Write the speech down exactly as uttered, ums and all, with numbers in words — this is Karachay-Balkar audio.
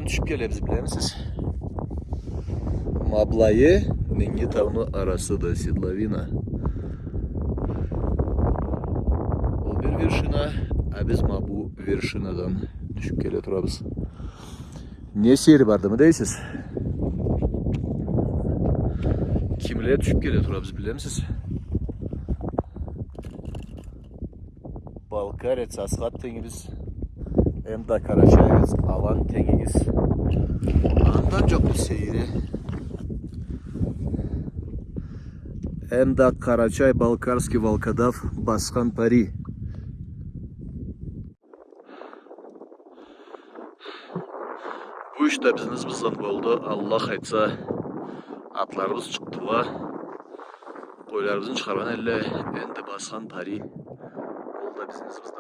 Тюшюп келебиз, билемисиз? Ма былайы Нинги тауну арасыды, седловина. Ол бир вершина, а биз ма бу вершинадан тюшюп келе турабыз. Не сейир бардымы дейсиз? Кимле тюшюп келе турабыз, билемисиз? Балкарец Асхат тенгибиз, эмда карачаевец Алан тенгибиз. Андан джокъду сейири. Эмда карачай, балкарский волкодав Басхан Пари. Бу иш да бизни ызыбыздан болду. Аллах айтса, атларыбыз чыкъдыла. Къойларыбызны чыгъаргъан элле, энди Басхан Пари. Ол да бизни ызыбыздан.